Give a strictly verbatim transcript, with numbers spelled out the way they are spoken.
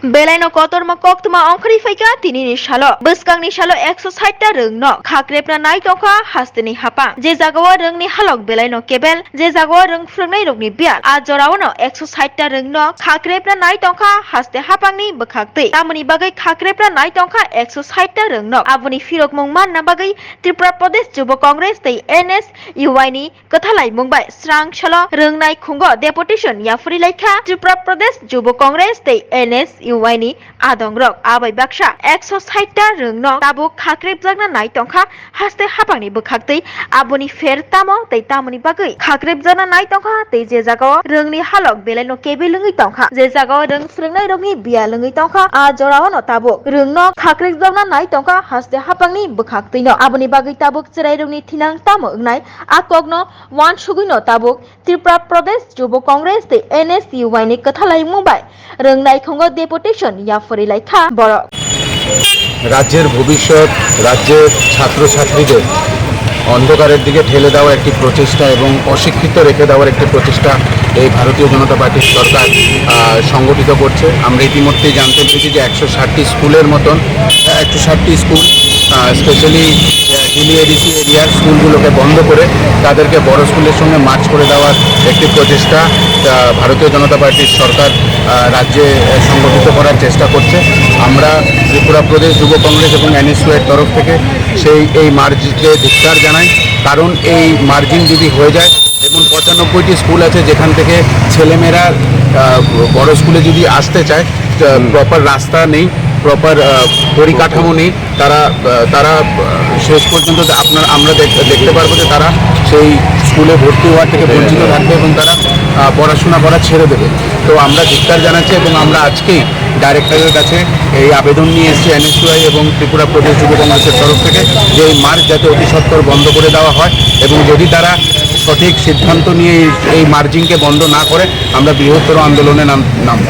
Belaino kotorma koktwma ongkhorwi phaikha tinini salo. Bwskangni salo ekso sait ta rwngno khakrepna nai tongkha hasteni hapang. Je jagao rwngni halok belaino kebel, je jagao rwng phrwngnairokni biyal. A joraono ekso sait ta rwngno khakrepna nai tongkha haste hapangni bwkhaktwi. Tamoni bagwi khakrepna nai tongkha ekso sait ta rwngno. Aboni phirokmung manna bagwi Tripura Pradesh Jubo Congress tei N S U I ni kwthalaimung bai srang salo rwngnai khungo deputation yapharwi laikha Tripura Pradesh Jubo Congress tei N S U I ni adongrok. Abai baksa ekso sait ta rwngno tabuk khakrepjakna nai tongkha haste hapangni bwkhaktwi. Aboni pher tamo tei tamoni bagwi khakrepjakna nai tongkha tei je jagao rwngni halok belaino kebel wngwi tongkha, je jagao rwng phrwngnairokni biyal wngwi tongkha, a joraono tabuk rwngno khakrepjakna nai tongkha haste hapangni bwkhaktwino. Aboni bagwi tabuk chwrairokni thinang tamo wngnai, a kokno uansugwino tabuk Tripura Pradesh Jubo Congress tei N S U I ni kwthalaimung bai rwngnai khungo deputation yapharwi laikha borok. রাজ্যের ভবিষ্যৎ, রাজ্যের ছাত্রছাত্রীদের অন্ধকারের দিকে ঠেলে দেওয়ার একটি প্রচেষ্টা এবং অশিক্ষিত রেখে দেওয়ার একটি প্রচেষ্টা এই ভারতীয় জনতা পার্টির সরকার, আহ, সংগঠিত করছে। আমরা ইতিমধ্যেই জানতে পেরেছি যে একশো ষাটটি স্কুলের মতন, আহ, একশো ষাটটি স্কুল, আহ, specially, আহ, হিলি এডিসি এরিয়ার স্কুলগুলোকে বন্ধ করে তাদেরকে বড় স্কুলের সঙ্গে মার্জ করে দেওয়ার একটি প্রচেষ্টা, আহ, ভারতীয় জনতা পার্টির সরকার, আহ, রাজ্যে, আহ, সংগঠিত করার চেষ্টা করছে। আমরা ত্রিপুরা প্রদেশ যুব কংগ্রেস এবং এনএসইউ এর তরফ থেকে সেই, এই মার্জকে ধিক্কার জানাই, কারণ এই মার্জিং যদি হয়ে যায় এবং পঁচানব্বইটি স্কুল আছে যেখান থেকে ছেলেমেয়েরা, আহ, বড় স্কুলে যদি আসতে চায়, আহ, হুম। প্রপার রাস্তা নেই, প্রপার, আহ, পরিকাঠামো নেই, তারা, আহ, তারা, আহ, শেষ পর্যন্ত আপনার, আমরা দেখ-, দেখতে পারবো যে তারা সেই স্কুলে ভর্তি হওয়ার থেকে বঞ্চিত থাকবে এবং তারা, আহ, পড়াশোনা করা ছেড়ে দেবে। তো আমরা ধিক্কার জানাচ্ছি এবং আমরা আজকেই ডাইরেক্টরের কাছে এই আবেদন নিয়ে এসেছি এনএসইউআই এবং ত্রিপুরা প্রদেশ যুব কংগ্রেসের তরফ থেকে, যে এই মার্জ যাতে অতি সত্বর বন্ধ করে দেওয়া হয় এবং যদি তারা সঠিক সিদ্ধান্ত নিয়ে এই, এই মার্জিংকে বন্ধ না করে, আমরা বৃহত্তর আন্দোলনে নাম-, নামব।